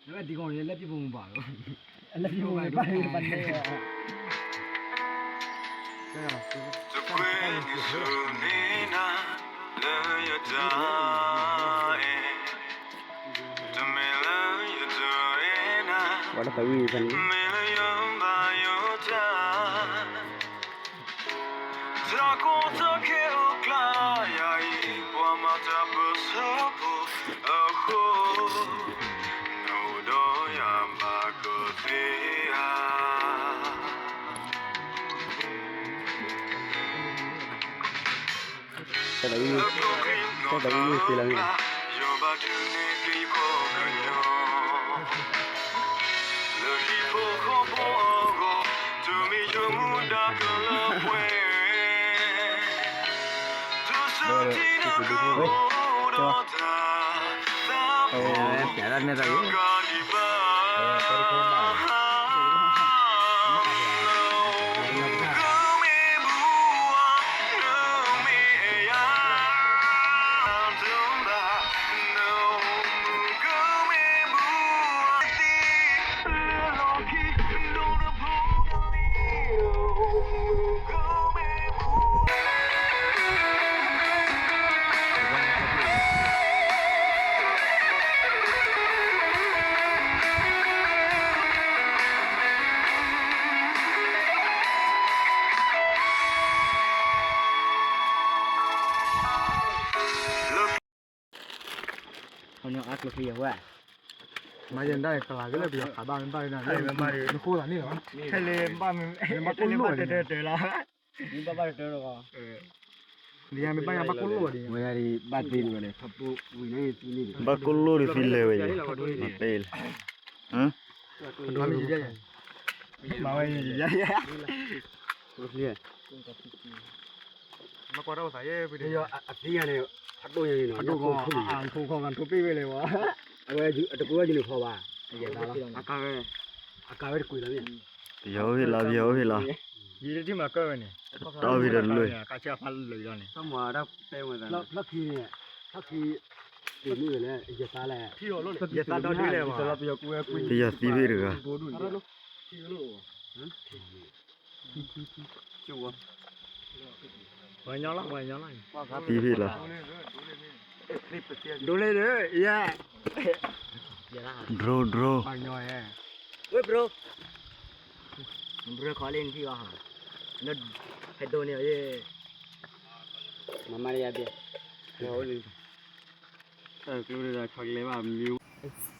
လၢဒ်ကီးန့ၣ် လၢပျံၤပိာ်မုၣ်ဘၣ်လီၤ. လၢပျံၤပိာ်မုၣ်ဘၣ်န့ၣ် တကွဲန့ၣ်ဆူန့ၣ်နၤ လၢယတၢ်အဲၣ် တမ့ၢ်လၢယတအဲၣ်နၤ ဝဲဒၣ်သးဝံၣ်ဖဲန့ၣ် မ့ၢ်လၢယဘၣ်ယိၣ်တၢ် တၢ်ကီတၢ်ခဲအိၣ်ကျါယၤအံၤ ပှၤမၤတၢ်ပၢဆှၢပူၤအဃိ နအိၣ်ဒီးယၤဘၣ်ကသ့ဧါ. တၢ်သးဝံၣ်သ့လီၤန့ၣ် လၢခံဖိဃီဖိအဂီၢ် တုၤမ့ၢ်ယိာ်မူဒါကလၢပှဲၤ တုၤဆူတံနၤကအိၣ်ဒီးတၢ် ပျဲဒၣ်နဲၣ်တၢ်အံၤ အါကျိချံယဝဲ မၤယဲၢ်ဒၣ်ကလၤကလၢပယီၤခးဘၣ်မ့ၢ်ဘၣ်နၤ နဃိသးန့ၣ်လီၤ ထဲလၢဘၣ်မ့ၢ် ထဲလၢဘၣ်တတၢၢ်တၢၢ်လီၤ မ့ၢ်ဘၣ်ဘၣ်တတၢၢ်လီၤ ဒ်ယၤမ့ၢ်ဘၣ်ယၤဘၣ်ကိၣ်လိၣ်ဒ် ဝဲဒၣ်ဒ်ဘၣ်သ့ဒ်ဝဲလဲၣ် ဘၣ်ကိၣ်လိၣ်ဒ်သံလဲၤဝဲယဲ မၤဝဲယဲ မၤဝဲယဲ မ့ၢ်ကွၢ်တၢ်အိၣ်သးယဲ ဖဲဒၣ် ဖးဒိၣ်ညါန့ၣ် ဖးဒိၣ်ကီၢ် အဖိခွါကထိပ့ၢ်ဝဲလဲၣ်ဝဲ အဝဲတကွံာ်ဝဲယုာ်န့ၣ်ဖီဘၣ် အကါဝဲ အကါဝဲတကွံာ်လီၤ ပယီၤအိၣ်ဖဲလီၤ ပယီၤအိၣ်ဖဲလီၤ ယတထံၣ်မၤကၢၢ်ဝဲန့ၣ် တီၢ်ဖဲဒီးတလွဲၢ် ကါဆၢဖးလၢာ်လီၤန့ၣ် ဖျၢၣ်ခံန့ၣ် ဖျၢၣ်ခံ တ့ၢ်မ့ၢ်ဝဲလဲၣ် ယသးလဲၣ် ယသးဒီဒုလဲၣ်ဝဲ ပယီၤသံဖဲတဂၤ ပှၤညီလီၤ ပှၤညီလီၤ သံဖဲလီၤ ဒိလ့ၣ်ဒီး ယဲ drone drone ပှၤညီယဲ ဝ့ၢ် bro bro ခီလ့ၣ်နထံၣ်ဘၣ်ဟါ နဖဲဒိၣ်န့ၣ် မၤမၤလၢယၤဘ့ၣ် ကျိဒၣ်ဆီကလဲဘၣ်မံ